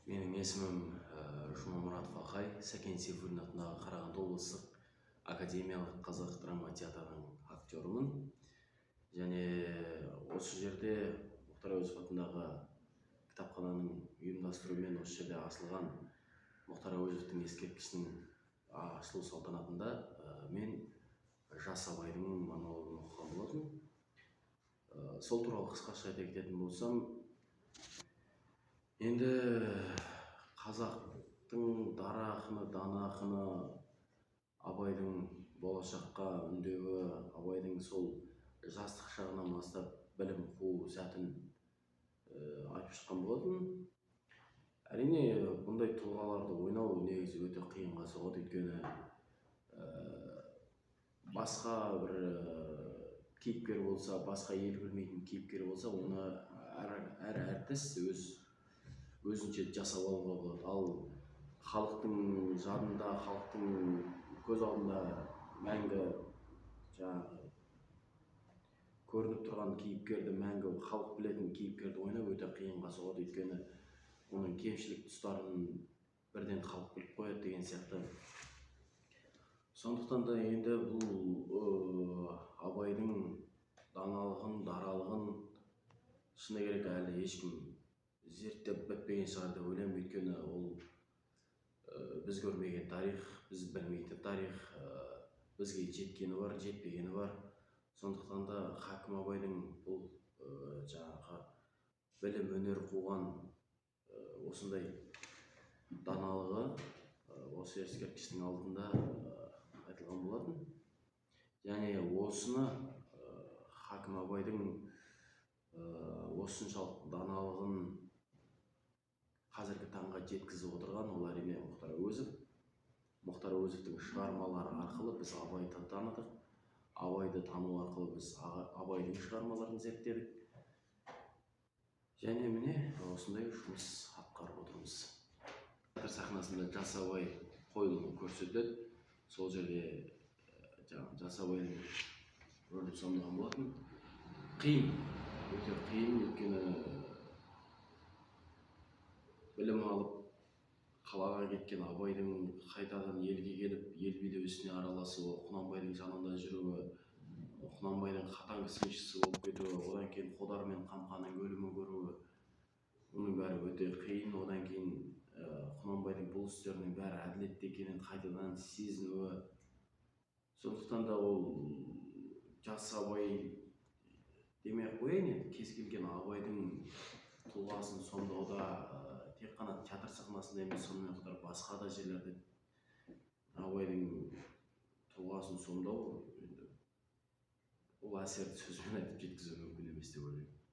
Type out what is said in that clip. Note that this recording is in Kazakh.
Менің есімім Жұмамұратов Ақай, Сәкен Сейфуллин атындағы Қарағанды облыстық академиялық қазақ драма театрының актерімін. Және осы жерде Мұхтар Әуезов атындағы кітапхананың ұйымдастыруымен осы жерде ашылған Мұхтар Әуезовтің ескерткішінің ашылу салтанатында мен жас Абайдың монологын оқыған болатынмын. Сол туралы қысқаша айта кететін болсам, енді қазақтың дара ақыны, дана ақыны Абайдың болашаққа үндеуі, Абайдың сол жастық шағынан бастап білім қуу сәтін айтып шыққан болатын. Әрине, бұндай тұлғаларды ойнау негізі өте қиынға соғады, өйткені басқа бір кейіпкер болса, басқа ел білмейтін кейіпкер болса, оны әр әртіс өзінше жасап алуға болады. Ал халықтың жадында, халықтың көз алдында мәңгі жаңағы көрініп тұрған кейіпкерді, мәңгі халық білетін кейіпкерді ойнау өте қиынға соғады, өйткені оның кемшілік тұстарын бірден халық біліп қояды деген сияқты. Сондықтан да енді бұл Абайдың даналығын, даралығын шыны керек әлі ешкім зерттеп бітпеген шығар деп ойлаймын, өйткені ол біз көрмеген тарих, біз білмейтін тарих, бізге жеткені бар, жетпегені бар. Сондықтан да Хакім Абайдың бұл жаңағы білім, өнер қуған осындай даналығы осы ескерткіштің алдында айтылған болатын. Және осыны Хакім Абайдың осыншалық даналығын қазіргі таңға жеткізіп отырған ол әрине Мұхтар Әуезов. Мұхтар Әуезовтің шығармалары арқылы біз Абайды таныдық. Абайды тану арқылы біз Абайдың шығармаларын зерттедік. Және міне осындай жұмыс атқарып отырмыз. Театр сахнасында жас Абай қойылымы көрсетіледі. Сол жерде жаңағы жас Абайдың рөлін сомдаған болатын. Қиын, өте қиын, өйткені білім алып қалаға кеткен Абайдың қайтадан елге келіп, ел билеу ісіне араласуы, Құнанбайдың жанында жүруі, Құнанбайдың қатаң сыншысы болып кетуі, одан кейін Қодар мен Қамқаның өлімін көруі, оның бәрі өте қиын. Одан кейін Құнанбайдың бұл істерінің бәрі әділетті екенін қайтадан сезінуі. Сондықтан да ол жас Абай демей ақ қояйын, енді кез келген Абайдың тұлғасын сомдауда тек қана театр сахнасында емес, сонымен қатар басқа да жерлерде Абайдың тұлғасын сомдау енді ол әсерді сөзбен айтып жеткізу мүмкін емес деп ойлаймын.